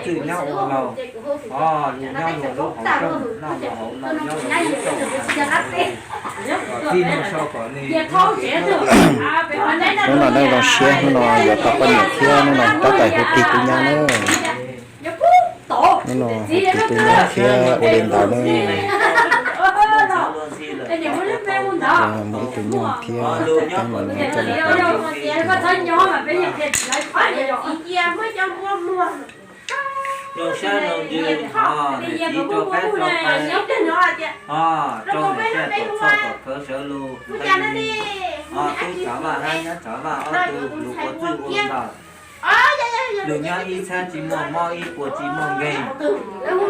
Txwj nyob ua laus, o, lus nyob luag lub hauv rooj, noj luag hauv no nyob luag lub rooj, kom tij neeg sau kom nws hnub no neej zoo siab, hnub no yuav tau poj niam thiab hnub no tab tom hu plig tub nyab na. Hnub no hu plig tub nyab thiab ua li ntawd na. Muaj ib tug nyuj thiab tom qab no coj los hu. Zoo sab zoo ntsws, niam txiv rau qab rau qab, o, rau niam tais tom txhoj tom khawv sawv lus, o, tub tsov vaj hab nyab tsov vaj ob tug lus ua txwj ua ntawm. Lus nyob ib txhab tsis muaj mob ib puas tsis muaj nkeeg.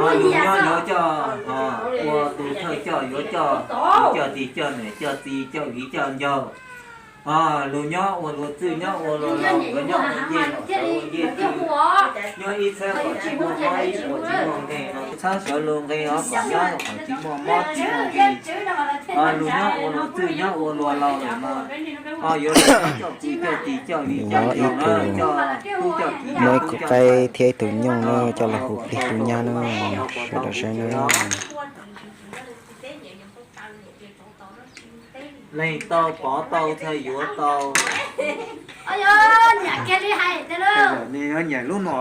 Ho lus nyob yuav coj, ho ua tus thawj coj yuav coj, coj tis coj niam coj txiv coj viv coj ncaus. Ho lus nyob ua luag txwj nyob ua luag laus, nkawd nyob ua ncej los sawv ua ncej txwj. Nyob ib txhab kom tsis muaj mob ib puas tsis muaj nkeeg no, txhab sawv lus nqi os kom nyob kom tsis muaj mob tsis muaj nkeeg. Ho lus nyob ua luag txwj nyob ua luag laus lawm no, ho yuav coj tub coj tis coj viv coj ncaus na, coj tub coj kiv coj viv coj ncaus. Muaj ib tug qaib thiab ib tug nyuj na coj los hu plig tub nyab na, sawv daws saib na. Leej tau pov tau txhaj yuav tau. Nws nyiam lub no.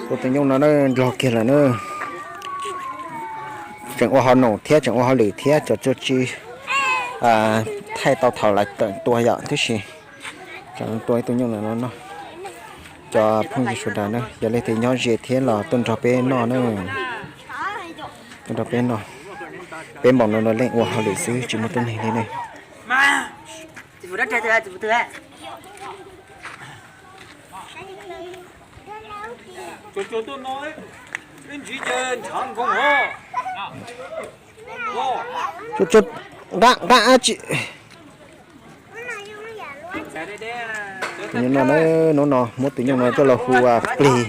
Tus tus nyuj no na ndlog kiag lawm na. Tseem ua hauj lwm thiab tseem ua hauj lwm thiab cov tsuj tsi thaij tau thaum lawv tawm tua yom, tab sis tseem tua ib tug nyuj no no. Cov phooj ywg sawv daws na, yog leej twg nyob ze thiab los tuaj nrog peb noj na. Tuaj nrog peb noj. Peb npaum no no leej ua hauj lwm xwb tsis muaj tuab neeg li ne. Nqa, nqa tsis. Tus nyuj no, hnub no muab tus nyuj no coj los hu plig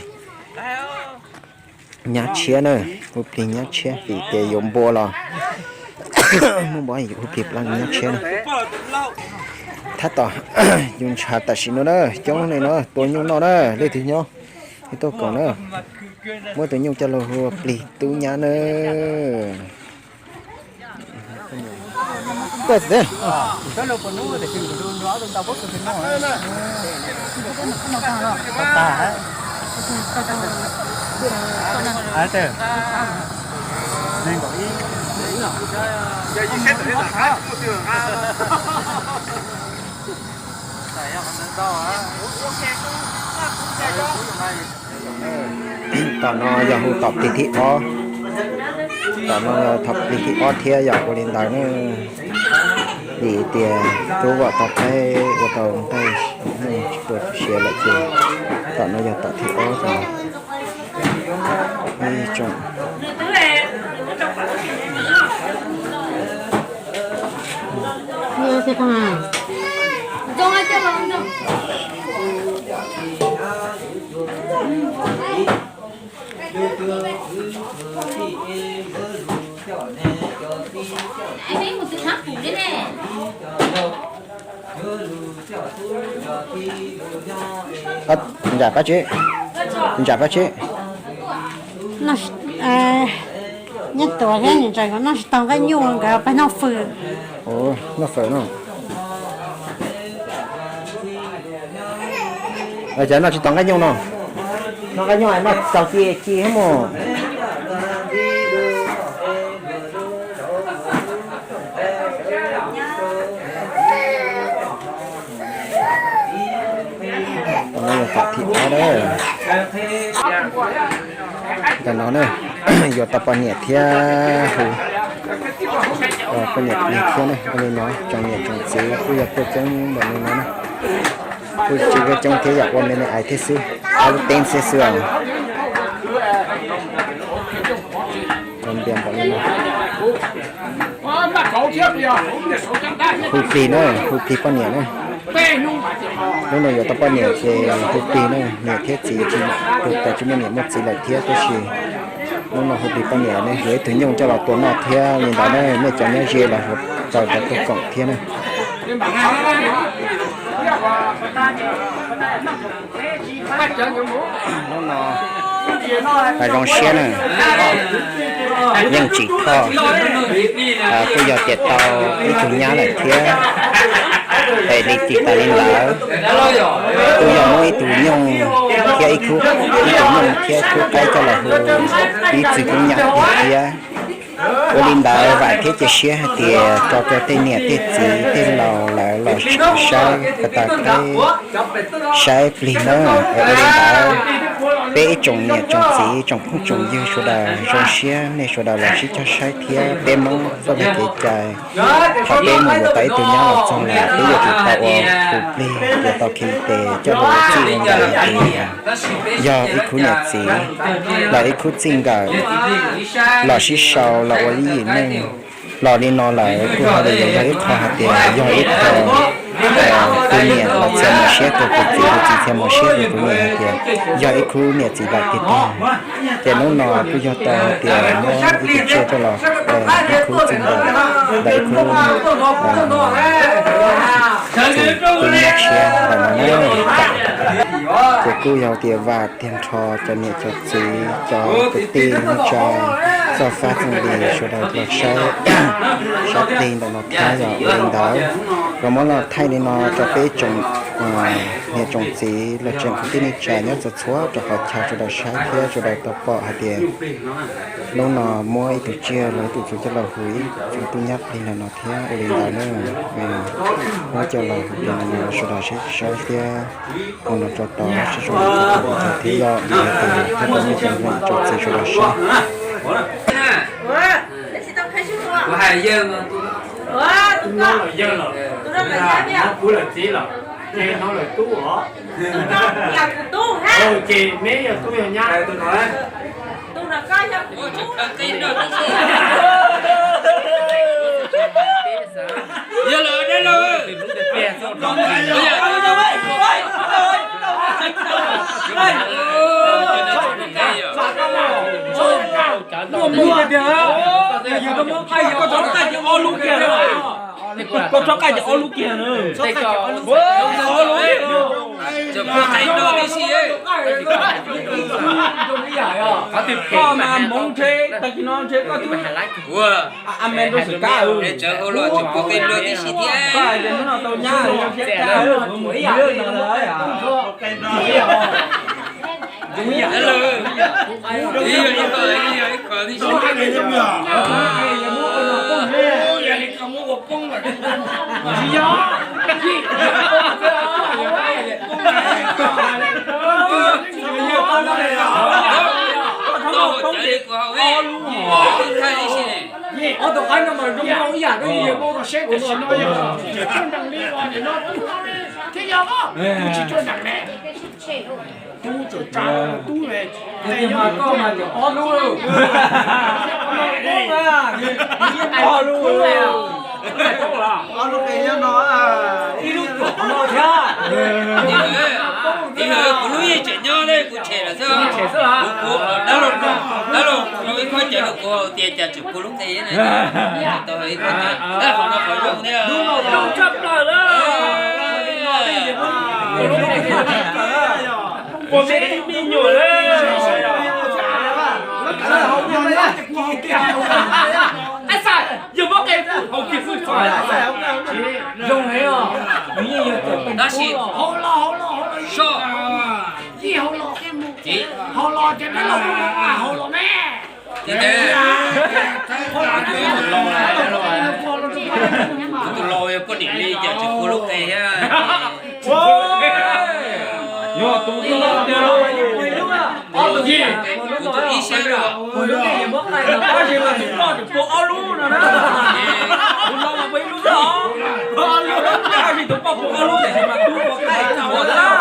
nyab tshiab na, hu plig nyab tshiab vim tias yuav npua los muaj npua yuav hu plig nyab tshiab na. Tab tom yus ntshav tam sim no na, coob li no tua nyuj noj na, leej twg nyob, leej twg tuaj koom na, muab tus nyuj coj los hu plig tub nyab na. Tom no yog hu tom plig thib ob. Tom no yog tom plig thib ob thiab yog ua li ntawd na. Vim tias rub vam tau qaib ua tau nqaij tsis tua siav lawm ces tom no yog tom thib ob ces ib tsoom Ntsam qab tsi, ntsam qab tsi. Nyob tuas thiab nws tseem noj tsis tau nqaij nyuj nkawd pab noj fawm. Noj fawm no. Cas noj tsis tau nqaij nyuj no? Noj nqaij nyuj noj tau ci ci mus. Tom no yog tom thib ob na. Ntawm no na, yuav tau poj niam thiab hu, poj niam plig thiab na, ua li no tsoom niam tsoom txiv kuj yog tuaj coob npaum li no na. Kuj tsis coob thiab yom, ua me me ais thiab xwb, ob lub teeb xwb xwb os. Npias npaum li no. Hu plig na, hu plig poj niam na. Hnub no yuav tau poj niam ces hu plig na, niam thiab txiv tsis, tus tas tsis muaj niam muaj txiv lawm thiab, tab sis hnub no hu plig poj niam ne, yuav ib tug nyuj coj los tua noj thiab li ntawd na, nej cov nyob ze los hu raws cov tuaj koom thiab na. Hnub no zoo siab na, yeej tsim thoj, kuj yog tias tau ib tug nyab lawm thiab. Es li tsis tas li ntawd, kuj yog muab ib tug nyuj thiab ib khub, ib tug nyuj thiab khub qaib coj los hu ib txwg kub nyab plig thiab. Ua li ntawd vam thiab cia siab hais tias tso rau tej niam tej txiv tej laus lawv los saib ko taw qhaib, saib plig na. Ua li ntawd, peb ib tsoom niam tsoom txiv tsoom phooj tsoom ywg sawv daws, zoo siab nej sawv daws los sib cog saib thiab peb Hmoob txoj kev cai. Thaum peb mus yuav tau ib tug nyab los txog lawm, peb yuav tsum tau ua tus plig, yuav tau khi tes coj los ua txij ua nkawm hais tias yog ib khub niam txiv los ib khub txij nkawm los sib sau los ua ib yim neej. Los li no lawm kuj hais li yog ib qho hais tias yog ib qho tus niam los txhia muaj siab rau tus txiv, tus txiv txhia muaj siab rau tus niam hais tias yog ib khub niam txiv lawm tiag tiag. Ces hnub no kuj yog tau hais tias muab ib tus tsiaj coj los ib khub txij nkawm ntawm ib khub txiv tub nyab tshiab ntawm no na. Ces kuj yog tias vam tiag nrho cov niam cov txiv cov kwv tij neej tsa txoj fab txoj lis sawv daws los saib, saib plig ntawm no thiab. Yog ua li ntawd, kuv muab los thaij li no rau peb tsoom niam tsoom txiv los tseem kwv tij neej tsa nyob txhua txhua rau qhov chaw sawv daws saib thiab sawv daws tau pom hais tias hnub no muab ib tug tsiaj los ib tug txhuv coj los hu ib tug tub nyab plig ntawm no thiab. Ua li ntawd na, muab coj los hu plig ntawm no sawv daws saib saib thiab. Ua no rau tod sib sau thiab yog li hais tias thiab rau nej tsoom niam tsoom txiv sawv daws saib. Ces neb yog tub yog nyab. Yog lawm dab laug. Muaj muaj tiag tiag, yus tau muab qaij, koj tso qaij ces ob lub kiag na. Koj tso qaij ces ob lub kiag na. Ob lub. Koj mas hmoov ntshe tag kis no ntshe koj twb a me rau xwm kab. Koj hais tias hnub no tau nyab, Ob tug qaib no mas zoo nkauj ib yam, koj yuav muab koj saib kuv no, tsis tshua ntees li os, nim no tub thiab yog, tub tsis tshua ntees ne. Tub tseem tsa tub ne. Koj mas cov ob lub, ob lub, ob lub qe nyob no, ib lub tuam qhov no thiab. Kuv lub yeej tseem nyob thiab, kuv tshem lawm xwb. Kuv dab laug, dab laug rau ib khob cawv rau kuv hais tias cas tseem puag lub qe ne. Tau ib khob cawv, qhov no qhov zoo thiab. Zoo tshaj plaws lawm. Puag me me nyuam lawm. Yog muab qe hau kiag xwb txog. Zoo heev os. Nws yeej yog cov peev, tab sis hau los, hau los, hau los, hau los, ces dab laug hau los me. Tus laus yog poj niam li cas tseem puag lub qe thiab. Yog tus laus tiag lauj. Kuv tus ib sab, tab sis mas tus poj tseem puag ob lub no na. Tus laus mas puag ib lub xwb os. Tab sis tus poj puag ob lub tiam sis mas tub puag qaij tag ua tag.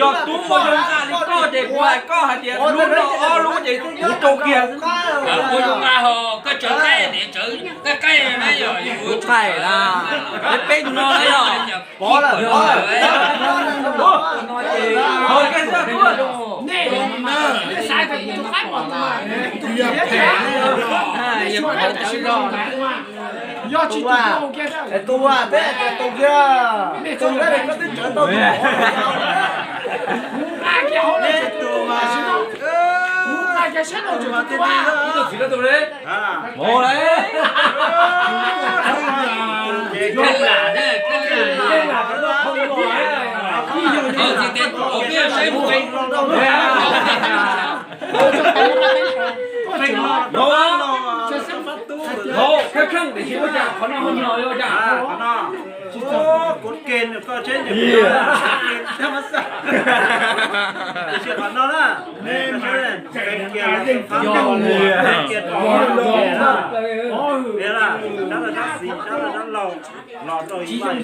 Yog tub ua zoo nqa li koj ces kuv hais koj hais tias lub no ob lub ces kuv rau kiag. Ua zoo nqa ho koj tsawv qaib, niam tsawv qaib qaib na yog kuv txhais na. Peb tus no na yog pov lawm. Yog tsis tus tus kiag, tus kiag, tus kiag koj twb tsawv tau tus. Neb tus mas, tus mas tib tib. Tus txiv tus li. Mus li. Lau, kheej kheej tiam sis ua cas qhov no ho no ua cas? Kuv ke koj tsheb, tiam sis qhov no na, kiag, kiag, kiag, kiag, kiag, kiag, kiag, los rau ib vaj.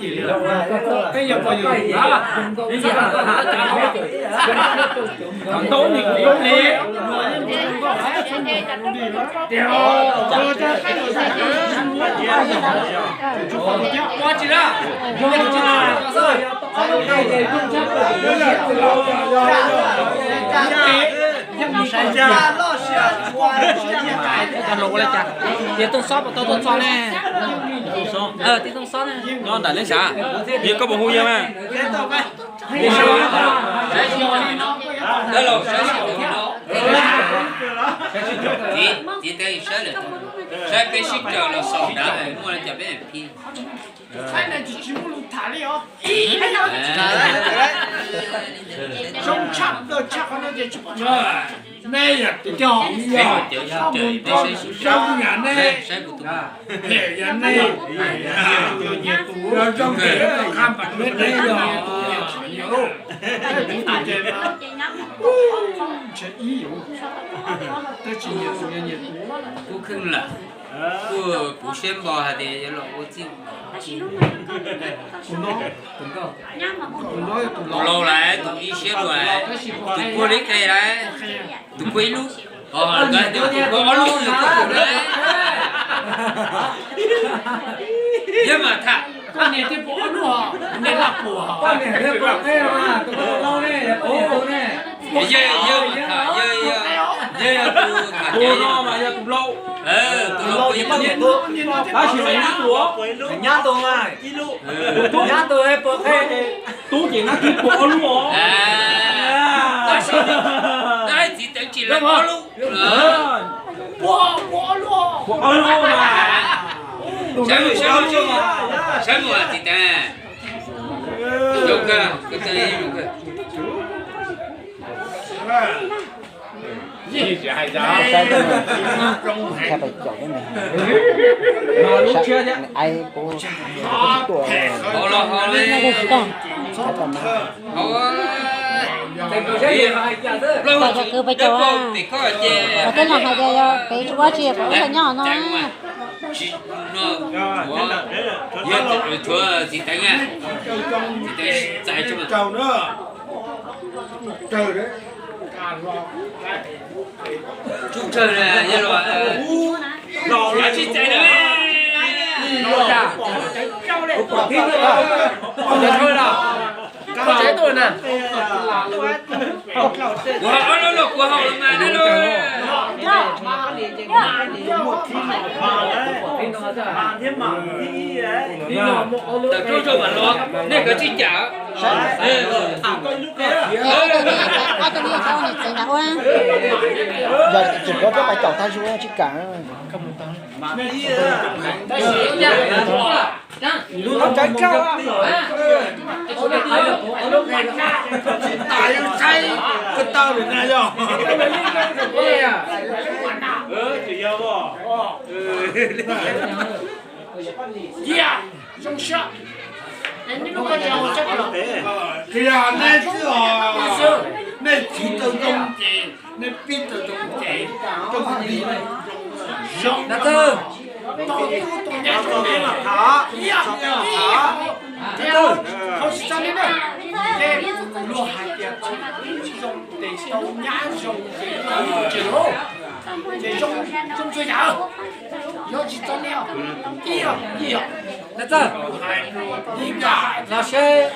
Tij Tooj Xob puas tau tuaj txog ne? Tij Tooj Xob ne? Nyob nram Leb Xav. Yog koj puas hu yog mas? Txiv, txiv teb saib lawm, saib peb sib raws los xaus dav muaj li cas peb phi. Saib na tsis tsis muaj lus tham li os. Zoo tshaj plaws tshaj qhov no ces tsis pom. Nej yog tus coj, saib kuv tus, yog nej, nyias tus zoo ces qha npam nej yog nyias tus, nyias tus ces mas ntshe ib yus, tab sis nyias tus yog nyias tus. Kuj kheej lawm, kuj puv siab npo hais tias yuav los ua txij. Tus no, tus no yog tus laus, tus ib siab dua, tus puag li qe lawm, tus puag ib lub, tus puag ob lub yog tus laus. Yog mas tham, koj niam thiaj puag ob lub, niam laj puag, koj niam thiaj puag qe los mas tus laus ne, yog koj niam tus ne. Yog, yog, yog, yog tus tham ces no mas yog tus laus. Tus laus ces koj niam tub, tab sis mas nyab tus, nyab tus mas, nyab tus puag qe, tub ces nyab tub puag ob lub os. Tab sis txiv teev tsis lawv ob lub. Puag, puag ob lub, puag ob lub mas. Saib, saib, saib mus txiv teev. Zoo kawg, koj txiv zoo kawg. Peb cov kwv peb cov, qhov tej no hais tias yog peb tsis ua tsi peb los nyob no. Txiv teev, txiv teev txais tso. Tawm rooj zog mam los, nej kav tsij cam. Yog tseem kov thiab pais caum tag zuj tsis kam. Qhia nej xwb os, nej txiv tau zoo ces nej pib tau zoo ces tau li zoo. Tau tub tau nyab tau me mas tham, tau tham. Ces hauv tsis txog li na, ces luag hais tias tsis zoo ces tsis tau nyab zoo ces luag hais tias ces zoo, ces zoo, zoo txhua yam, yuav tsis txog li os, ib yam, ib yam. Los seb,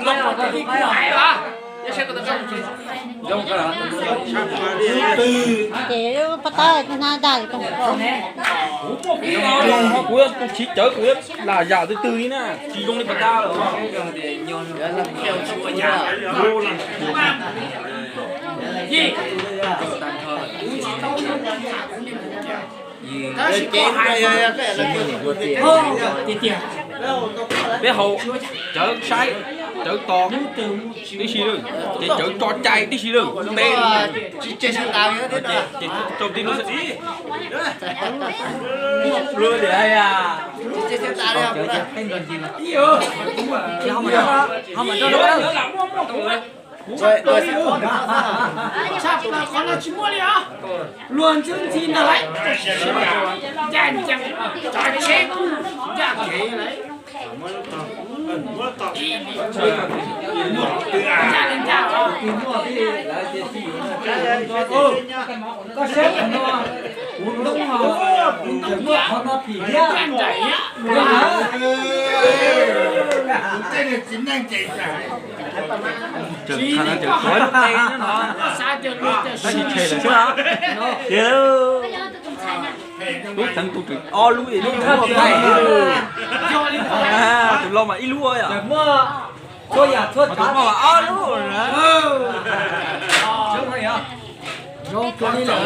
los kuv hais os. Ces pab tab na dag. Kuv tus chiv cawv kuv yuav lam yam twg twg li na, tsis zoo li pas tab lawm. Peb haus cawv saib, cawv tos tib si lawm, ces cawv tso cai tib si lawm, ntev, ces rau tib lub xwb. Tshaj plaws qhov no tsis muaj li os. Luag ntxwb ntxhi ntag lauj. Ncaj ncees, tsav tsheb kuj ncaj kev lawm. Ncaj li ncaj os. Koj saib qhov no, kuv ntoob os, kuv ntoob kiag qhov no phim thiab. Ncaj nraim thiab. Kuv tej niag txiv neej ces Tsis, tab sis tshem lawm xwb. Ces lub teev tus tseem ob lub, lub thaij, tus laus mas ib lub yom. Tus muaj ob lub. Zoo kawg li lawm.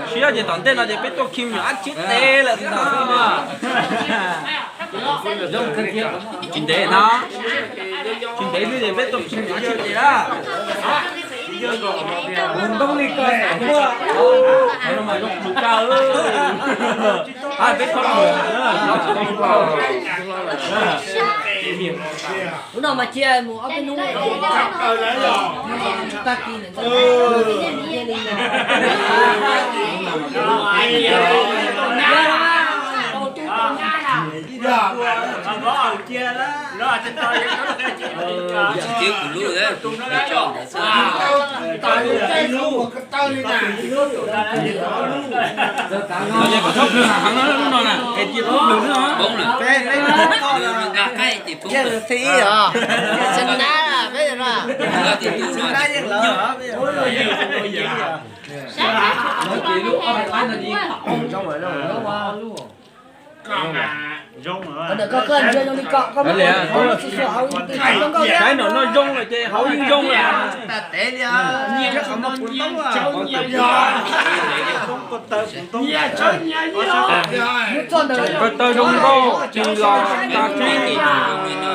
Siab ces tom ntej no ces peb tuaj khi nyuam ab tsi tes lawm no. Tsis ntev no, tsis ntev xwb ces peb tuaj khi nyuam ab tsi tes na. Mus ntoo li ko, mus ntoo li ko. Peb txhob mus. Hnub no mas cia mus ob peb hnub, tag kis ntawm ntxawg thiaj li. Ces kom txhob plhws heev na, lub no na, es cia txhob plhws xwb os. Saib no no zoo lawm ces hauv yeej zoo lawm. Ko taw zoo nkauj tsis los tas tsis,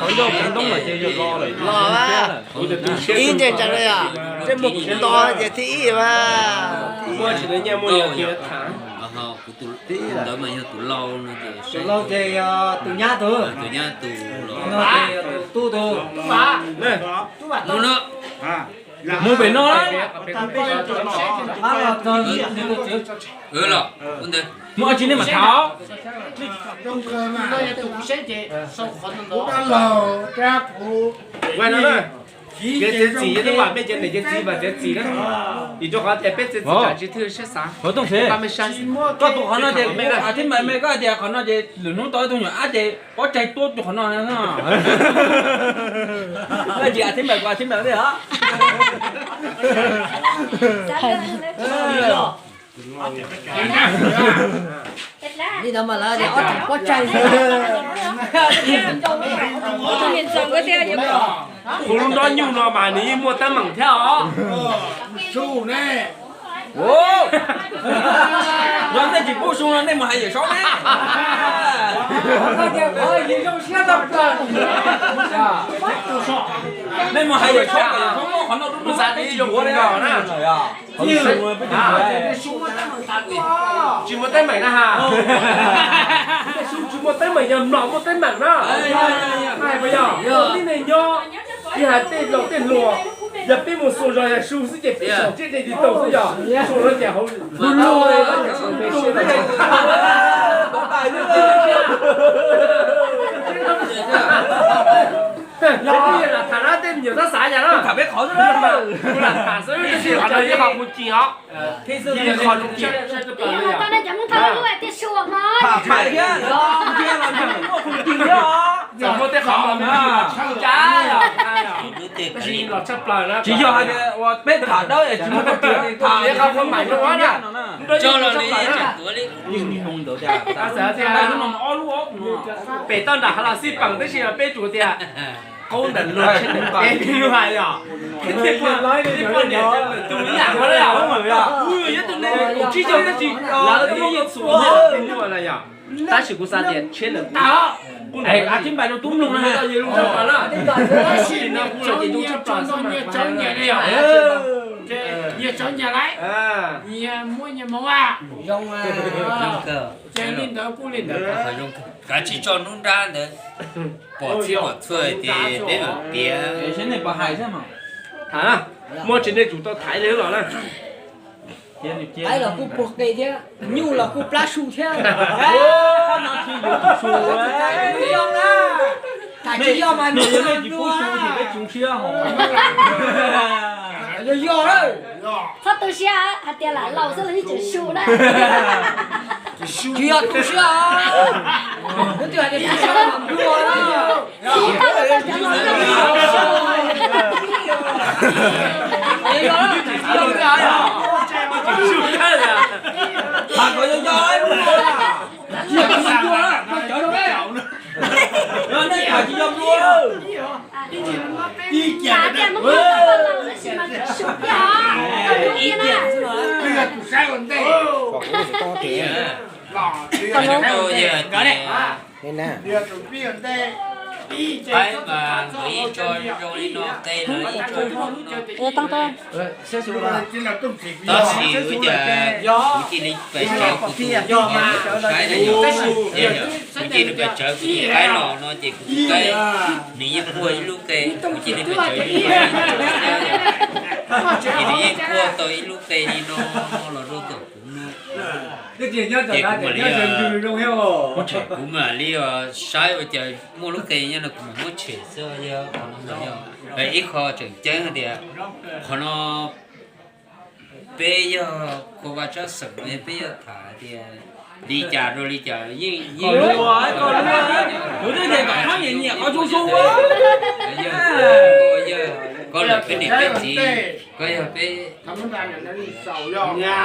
hauv ncauj puv ntoob lawm ces yog los lawm. Ib ntses ntsaws li os, tej muag kuv tos ces thib ib mas. Muaj tsis tau nyiaj muaj yog kiag tham. Tus ntawd mas yog tus lau no ces, tus lau ces yog tus nyab tus, tus no ces yog tus tub tus. Mus pem no. Mus ab tsi nej mam tham. Ces txiav txim, yog tub vam mej ces niam ces txiv mas txiav txim na. Vim rau qhov tias peb txiav txim tsam tsis thwj siab xav. Koj tus qhov no ces kuv a thib npaim mej, koj hais tias qhov no ces lwm hnub tau ib tug nyuam ab ces pob tsaig tuab tus qhov no. Koj tsis a thib npaim kuv a thib npaim tej os. Li no mas lawv tias ob tug pob tsaig. Kuv lub nrob nyuj no mas nws yeej muaj teeb meem thiab os. Yog nej tsis pub su no nej mus hais Yawm Saub ne. Nej mus hais Yawm Saub, Yawm Saub muab qhov no rub rub xav tib si yuav li na. Tsis muaj teeb meem na ha. Su tsis muaj teeb meem yog mlom muaj teeb meem na. Hais puas yog? Tib neeg nyob, yog hais tej laus tej hluas, yog peb mus xuas zog yog su xwb ces peb saum tsiab dej tis taus xwb yog. Su no ces hauv lub lub. Tham na tej me nyuam tab xav yam na. Tham peb qhov xwb, tab sis qhov no yog qhov kuv cim os. Ib qho kuv cim. Tau na cov Hmoob Thoj lub tias su mas. Tham pais thiab, thiab los nyob kuv cim thiab os. Txawm muaj tej qhov mas kuv cim cas. Tab sis los tshaj plaws na. Tsis yog hais tias ua peb tham dawb es tsis muaj teeb meem tham. Qhov mas zoo na. Pem toj nram hav los xij peem tab sis peb tsuas tias qaub ntawm luag tsheb ntawm peb lub hais yom. Peb poj niam tus ib yam qhov na yom. Yog tus neeg kaum tsib xyoo tab sis lawv twb yeej txhuam nyuj na yom. Tab sis kuv xav tias tsheb ntawm kuv, kuv ab tib npais rau tub mloog na. Tab sis no kuv los ces zoo tshaj plaws xwb mas. Nyias tsov nyias lais, nyias muab nyias moov a. Zoo kawg. Ces li ntawd kuj li ntawd. Kav tsij tso nruab nrab ntawd pom txhij pom txhua ces peb mam piav. Tham na, muaj tsev nej tsum tau thaiv li los na. Qaib los kuj puag qe thiab, nyuj los kuj plab su thiab. Tham tsis yog mas nws yog nws tsis pub su ces peb tsis siab hos. Yog yog, txhob tu siab hais tias lam laus xwb los yeej tseem su na. Tsis yog tu siab os. Nyob twg hais tias tu siab mas nplua na. Ib tiag, qaib mas nkawd yeej tso zoo li no, qe los yeej tso zoo li no. Tab sis ua cas kuv cia li pes tsawv kuv tus saib na yom, kuv cia li pes tsawv kuv tus qaib los no ces kuv tus qaib nws yeej quaj ib lub qe, kuv cia li pes tsawv ib lub qe, ces nws yeej quaj tau ib lub qe li no los rau tom kuv no. Ces kuv mam li, kuv mam li saib ua cas muaj lub qe nyob no kuv mam muab tshem xwb yog qhov no mas yog ib qho tseem ceeb tias qhov no peb yog kho vaj tsab xeem no peb yog tham tias li cas rau li cas yeej yeej, koj lawm peb niam peb txiv, koj yog peb, tham tseeb koj lawm yog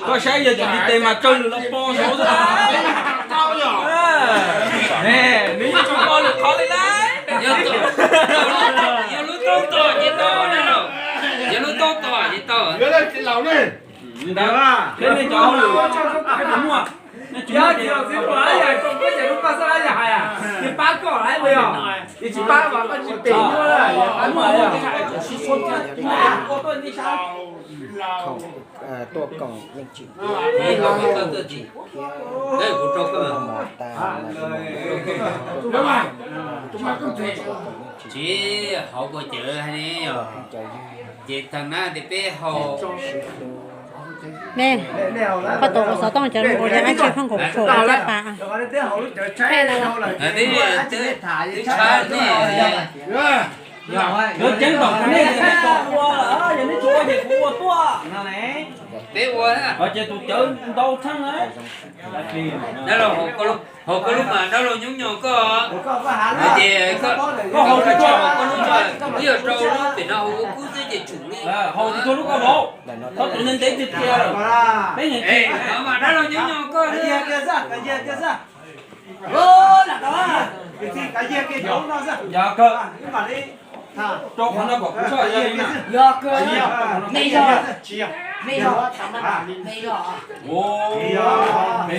koj saib yog cov ntiv tes mas tsawg lwm los pom saud xwb. Nws yeej tsis pom lwm qhov li lauj. Yog lub taub tom ces tau, yog lub taub tom ces tau. Ntawd, peb nej cov hauj lwm, peb puas muaj? Nej tsis muaj ces, tsis pab koj lawm, yog tsis pab mas koj tsis pem muaj, muaj, tuaj koom leej tsim, kuv rau koj, tsis hauv kuv cawv ne, ces tag na tias peb hau. Ne, koj tus xov tooj cov ua cov dab tsi pheej nkaum phuam caj pas. Twb tshab ne, yog ceeb toom kuv nej tsis ua, yog nej tsis ua ces kuv ua tuaj no ne. Peb ua, ces tus cawv ntau tshaj na. Dab laug, hauv koj lub mas dab laug Nyoob Nyoog koj, ces koj haus tsis tshua hauv koj lub, twb yog rau lub pem no hauv ua kub xwb ces tsum li. Haus tsis tshua lub koj vauv, txhob tus neeg ntev tiag tiag. Peb nyiam no mas dab laug Nyoob Nyoog koj. Yog kawg, rau qhov no kom kuv txhob yog li na. Yog kawg, nej yog, tsis yog. Pem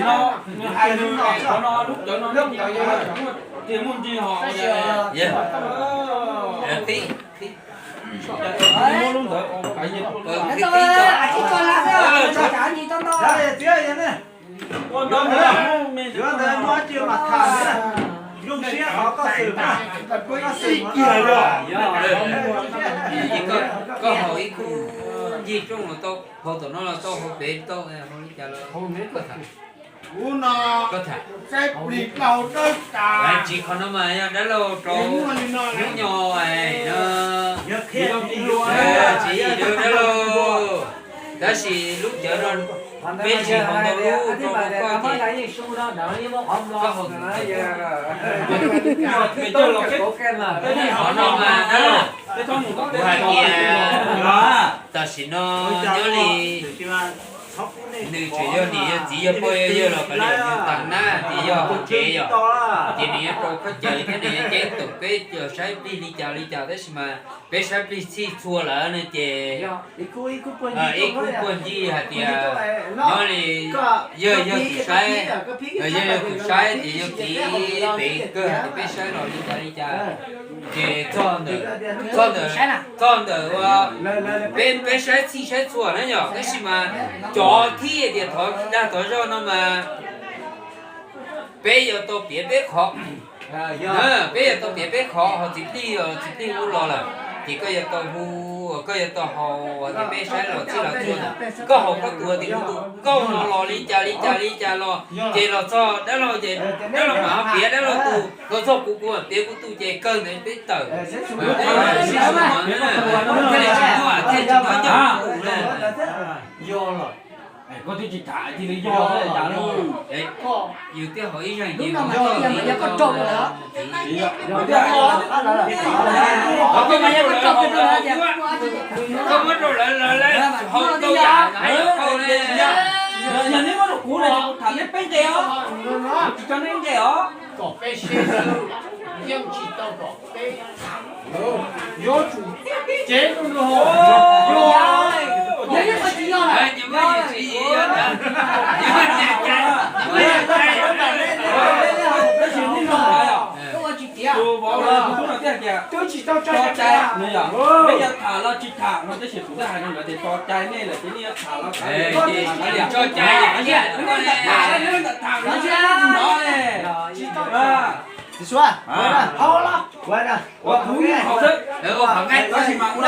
no nws hais nws qhov no lub cawv no tias muaj ntsej ho. Muab lub ntawd yuav ntawd muab cia mas tham zoo siab qhov koj xwm na, koj xwm kiag yog. Koj haus ib khub ncig rooj los tau, haus tom no los tau, haus pem tau, haus li cas los koj tham. Koj tham. Tsis qhov no mas yog dab laug rau hnub nyoog no, tsis yog dab laug, tab sis lub cawv no peb tsis haus ntau lub rau koj ces koj haus. Qhov no mas dab laug, kuv hais tias tam sim no nyob li nws tseem yog niam yog txiv yog pog yog yawg los kav liam, nws tas nab ces yog hauv tsev yom, ces nws yuav rau khaub caws thiab nws yuav ceeb toom peb cov saib plig li cas li cas, tab sis mas peb saib plig txhij txhua lawm no ces ib khub puag ncig hais tias nyob li yawg yog tus saib, yawg yog tus saib ces yog kiv pem kawg hais tias peb saib los li cas li cas. Ces txog ntawm, txog ntawm, txog ntawm ua peb, peb saib txhij saib txhua na yom, tab sis mas cov thib tias thov dag thov zog no mas peb yuav tau piav peb qhov, peb yuav tau piav peb qhov, ho txiv plig, txiv plig ub los lawm ces koj yuav tau hu, koj yuav tau haus tias peb saib los txhij los txhua na. Koj haus koj tus tias kuv tus, koj no los li cas li cas li cas los ces los txog dab laug ces dab laug mam piav dab laug tus, los txog kuv kuv mam piav kuv tus ces kawg ntawd peb tawm. Thiaj li tsis muaj, thiaj li tsis muaj coj tus na. Yog los, koj twb tsis tham cia li yog xwb cas lauj. Yus twb haus ib zaug ces yog koj rau lawm. Koj muab rau lawv, lawv haus tau yam, yog neb muab rau kuv na ces kuv tham neb peb nqe os, kuv tsis tso neb nqe os. Kom peb seb, yeej tsis tau kom peb, yuav tsum cev rau nws haus. Tab sis neb no, tus vauv no tias twb tsis tau tso cai no yom, peb yuav tham los tsis tham no, tab sis kuv twb hais rau nkawd tias tso cai nej lawm ces nej yuav tham los tham, tso cai, tham los tham no. Tsis tau, tsis tau. Ua kuv haus xwb, tab sis mas ua no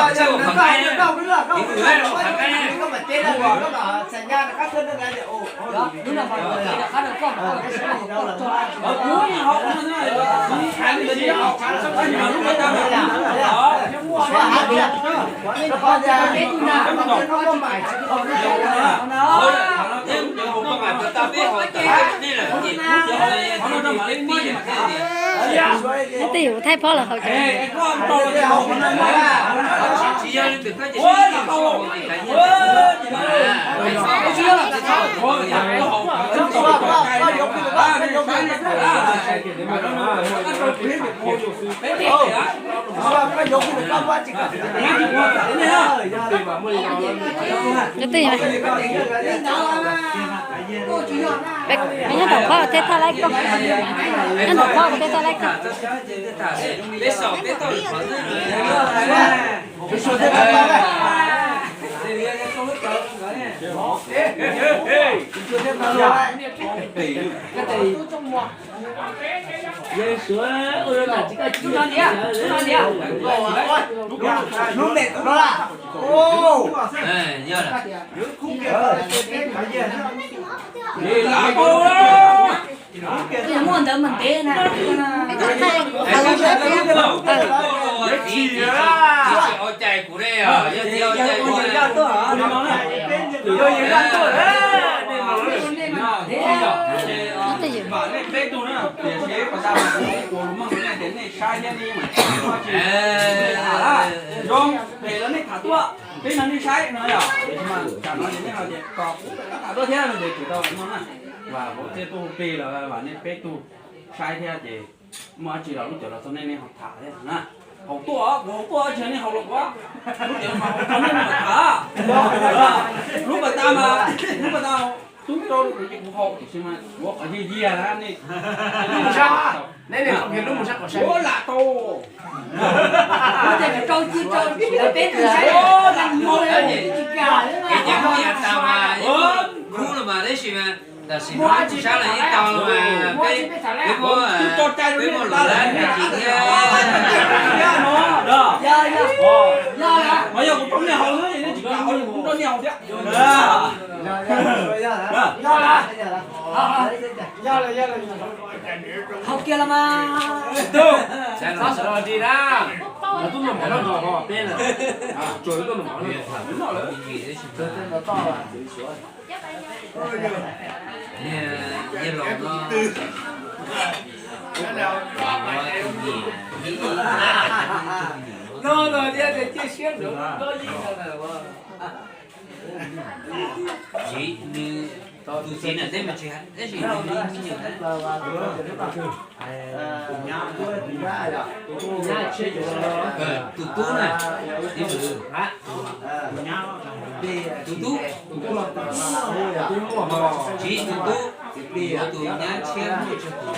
kuv ua phav nqaij, ua phav nqaij, kuv haus, tab sis mas lub qab tau peb haus tau, qhov no mam li pib. Twb yus thaij phob los haus cov. Nyob tom qhov thiaj thaj laib koj, nyob tom qhov thiaj thaj laib koj. Muaj ntawd mas ntev na. Zoo, pem los nej tham tuaj, peb nrog nej saib no yom. Tam no ces nej ho tias kom kuv tham tuaj thiab no ces kuv tau no na. Vam vauv txiaj tuaj hu plig los vam nej peb tug saib thiab ces muaj dab tsi los lub cawv los txog nej, nej ho tham thiab na. Haus tuaj, kuv haus tuaj tsis yog nej haus los kuv. Lub tiam mas haus tau nej mas tham. Lub pas tas mas, lub pas tas tub rau kuv ces kuv haus tiam sis mas kuv qhov yig yig na nej. Lub mus sab, neb niag qhov kiag lub mus sab qhov saib. Ua lam tau. Ua rau ci rau peb tus saib. Peb ces muaj yav tas mas yeej khub los mas tab sis mas tam sim no mus sab los yeej tau los mas peb, peb muaj, peb muaj lus lab me ntsis thiab. Mas yog kuv rau nej haus xwb, nej tsis kam haus, kuv rau nej haus thiab. Haus kiag los mas. Tub, sawv los di na. Tub noj mov noj nrog peb na. Tsuas tub noj mov noj nrog. Yog laus no, no no thiab tias cia siab ntawd. Txiv, nws, tus txiv nam teb mas tsis hais, tab sis nws li me nyuam na. Tus tub na, tus tub, txiv tus tub, yuav tus nyab tshiab muaj tsawg tus?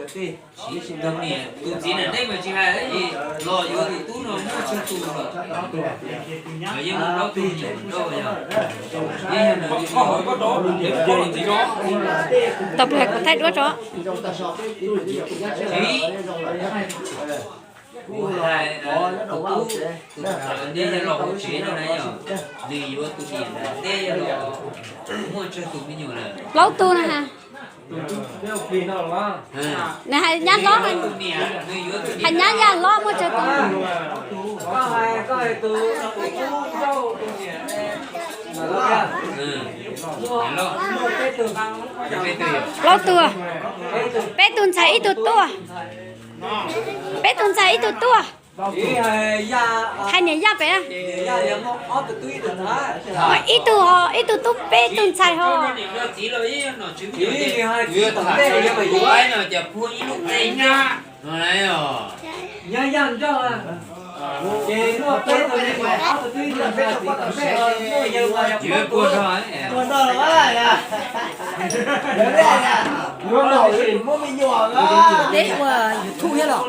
Txiv, tus niam, tus txiv nam teb mas tsis hais, los yuav tus tub no muaj tsawg tus los? Yeej muaj plaub tug me nyuam nrauj yog. Tau plag kuv thaij duab tso. Txiv, kuv hais tus tub, tus thaum nej yog los hauv tsev no na yog, nws yuav tus niam nam teb yog los muaj tsawg tus me nyuam lawm? Plaub tug na ha. Nws hais nyab hlob, hais nyab yaj hlob muaj tsawg tus? Plaub tug, peb tug ntxhais ib tug tub. Peb tug ntxhais ib tug tub. Hais niam yaj pem. Ib tug ho, ib tug tub peb tug ntxhais ho. Peb ua YouTube thiab los?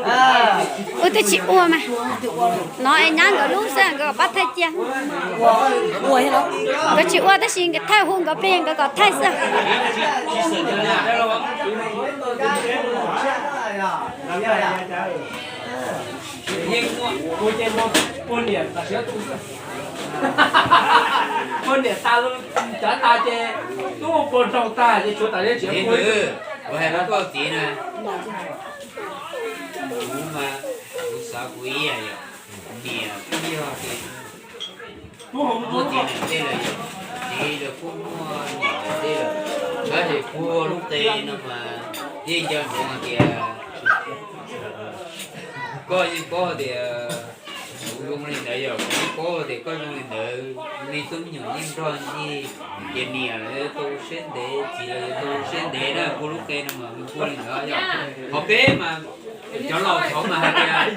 Wb twb tsis ua mas. No es nyab nkawd lub xwb, nkawd kom pab thaij cia. Nkawd tsis ua tab sis nkawd thaij hu nkawd plig nkawd kom thaij xwb. Yeej muaj, ua ces no puag niam tas siab tu xwb. Puag niam tas, cov tas ces tub puag nraug tag ces tshuav tas li tsev. Kuv hais rau koj txiv na, kuv mas kuv xav kuv ib yam yog niam kuj yog tias muaj txiv nram ntej lawm yog, txiv lawv kuj muaj niam nram ntej lawm, tab sis puag lub qe no mas yeej nco ntsoov hais tias koj yeej paub tias kuv zoo li ntawd yog, kuv yeej paub tias koj zoo li ntawd, me tub me nyuam yeej nrog ncig, ces niam lawv tau siab ntev, txiv lawv tau siab ntev na, puag lub qe no mas puag li ntawd yog. Ho peb mas cov laus thaud mas hais tias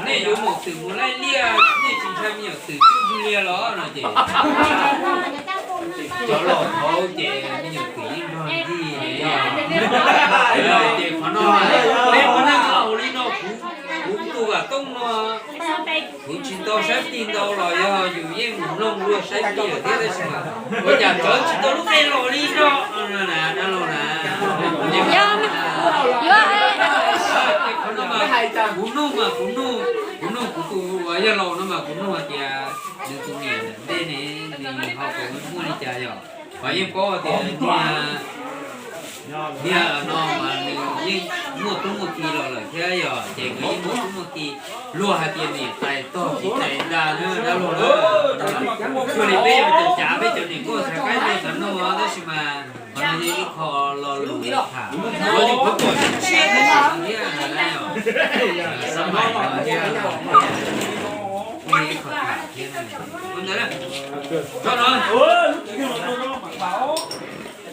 nej yuav mus twm mus laij liaj, nej tsis ntshai me nyuam twm tsuj liaj los no ces cov laus thaud ces me nyuam twm yeej nrog ncig. Ces qhov no, peb qhov neej haus li no, kuv tus vam tooj no, kuv tsis tau sab tig ntau los yog yus yeej mus mloog luag saib tig lawm thiab tab sis mas ua cas tsawv tsis tau lub qe los li no na, dab laug na. Yog, yuav, kuv nug mas kuv nug, kuv nug kuv tus uas yog laus no mas kuv nug hais tias nws tus niam ntej ne, nws ho puas muaj li cas yog, ho yeej paub tias niag, niag no mas nws yeej muaj tub muaj ki los lawm thiab yog, ces nkawd yeej muaj tub muaj ki. Luag hais tias niam tais tog txiv tais nra na, dab laug na. Cuag li peb yog cov cav, peb cov niam nkauj xav qaib ntuj xav noog tab sis mas qhov no yog ib qho lo lus tham, qhov yus pheej pom tshiab thiab, xab maim no thiab, ib qho tham thiab. Ua ntawd na, tso no.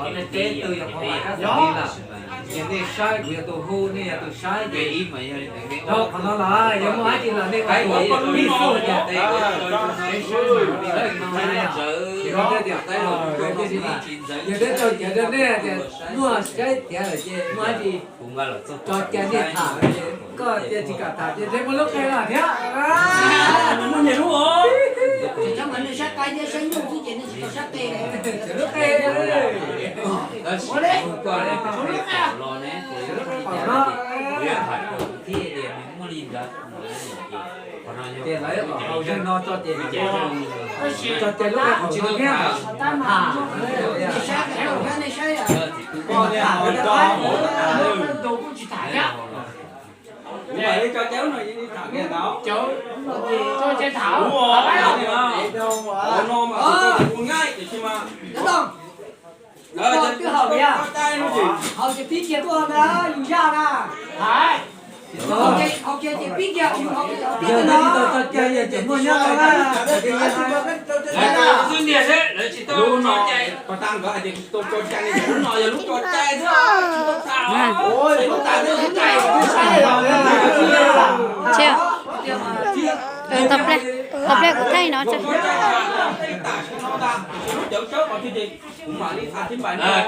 qhov nej teb twg yog qhov uas kab xav li lawm, ces nej saib kuv yog tus hu, nej yog tus saib ces ib mas yog li ntawd. Rau qhov no los yog muaj dab tsi los nej ua tus hu tias, yog peb tau caiv rau nej tias muaj saib tias lawm ces muaj dab tsi tso cai nej tham, koj tias tsis kam tham ces muaj lub qe los thiab. Muaj niam lub os. Lub qe. Ua li, lub qe. Ces lawv kom haus zeeg no tso ces, tso ces lub qe qhov tsis tau thiab. Tham, tham, tham, tham. Twb haus li, haus ces pib kiag tuaj ntag, yus zaj na. Haus ces pib kiag, yus haus ces pib kiag no. Yog tsis tau tso cai ces tseem muaj nyob no na, tsis yog no. Xwb ntiag thiab lawv tsis tau tso cai. Pas tas nkawd hais tias tsis tau tso cai, lub no yog lub tso cai xwb, tsis tau tham. Tau pliag, tau pliag kuv thaij no.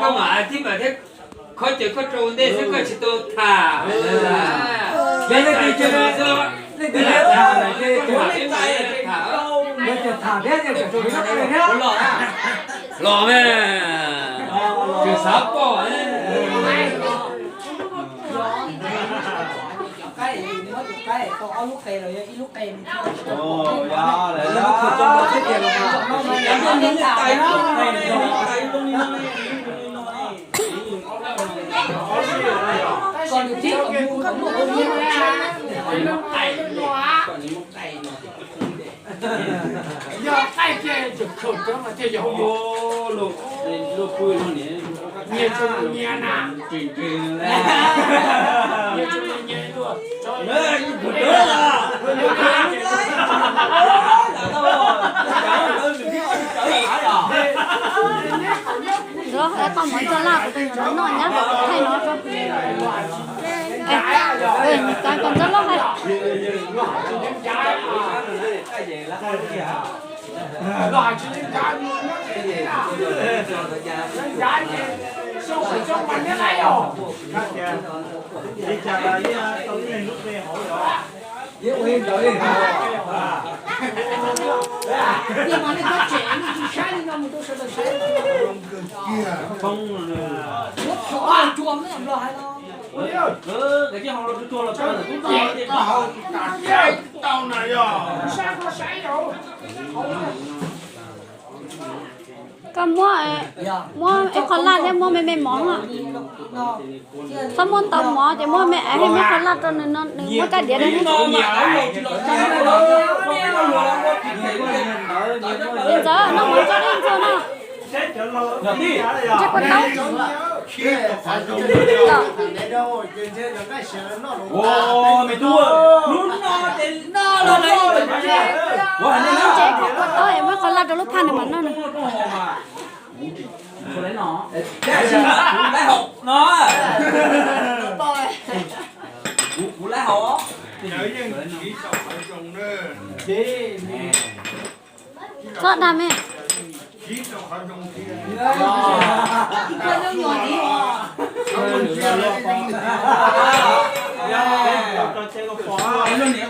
Koj mam thib npam thiab, khaub ncaws koj rau ua ntej xwb koj tsis tau tham. Yog leej twg, leej twg tham, tham thiab, los me, tseem xav pom. Yog qaij kiag tseem khaum cov mas thiaj yog. Nyias tsis nyias na. Nyias tsis nyias dua. Los koj muab txoj laj kuv rau nws noj nyab, thaij no rau. Nws kav kom ntxob loj hais. Koj muab, muab ib qho laj thiab muab me me mov os. Txhob muab ntau mov ces muab me es muab qho laj rau nws no, nws muab kab diav rau nws. Ntxawm, noj mov tso dej ntxuag no. Yog tij. Ntshe kua taub. Ua, me tub, hnub no ces no los ua hais nej na. Kua taub es muab qhov laj rau lub phaj nws mam noj na. Kuv lab hau no. Kuv lab hau. Txhob dag me.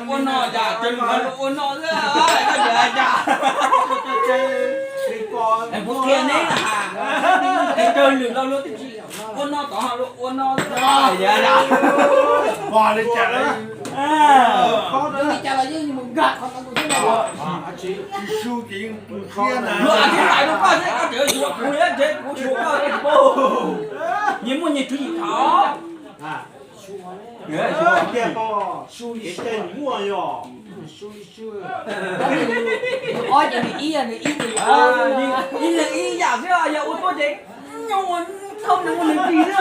Ua no cas tseem ua no xwb, koj yawg cas? Kuv qhia neb na, es raws lwm lo luag twb tsis ua no tod ho luag ua no xwb. Pog li cas los, li cas los yeej mus nkag qhov no mus xwb. Luag a thiab tais rau koj thiab koj tseem yuav kuv li, ntshe kuv xyuas koj tsis paub. Nyias muaj nyias tswv yim thaum. Tias su li su muaj yog su li su. Ob ces nws ib, nws ib ces nws ib, nws ib yam xwb, yog ua tuaj ces nyob ua thauj nws ua nws ris xwb os.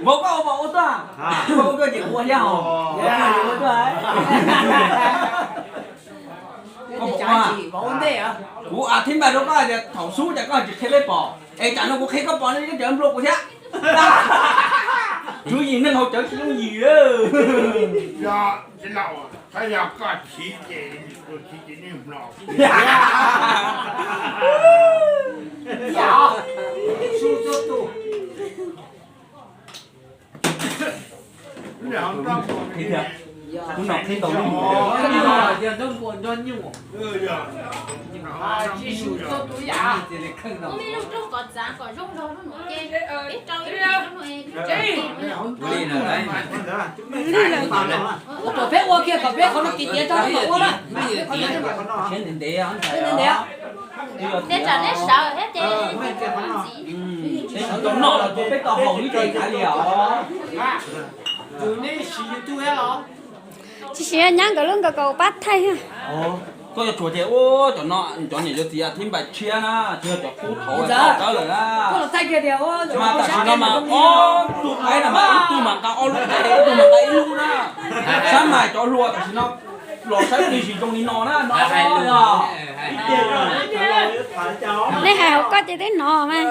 Vauv koj ua vauv ua tuaj, koj ua tuaj ces kuv ua thiab hos. Ua tuaj. Kuv a thiab npaj rau koj tias thaum xub cas koj tsis qhia peb pom, es tsam no kuv qhia koj pom no koj tseem nplua kuv thiab. Tswv yim neeg haus cawv tsis yooj yim. Yog, yog koj chiv ces, chiv ces nej mlom. Hnub no qhib tau lub. Ua kom peb ua kiag kom peb qhov no tiv tiav tso peb mam ua na. Ntev ntev. Neb tsam neb sawv thiab ces noj los peb tau haus ib ce kav liam os. Tsis siv nyab nkawd lub nkawd kom pab thaij. Koj yuav tshuav ces ua cov no, cov niam cov txiv thiab npais tshiab na, tsis yog cov qub thaud tawb lawm na. Mas tam sim no mas ob tug qaib no mas ib tug mas nqa ob lub qaib, ib tug mas nqa ib lub na. Sab mas cov hluas tam sim no los saib tib si zoo li no na, no. Nej hais hauv koj ces twb hnov mas.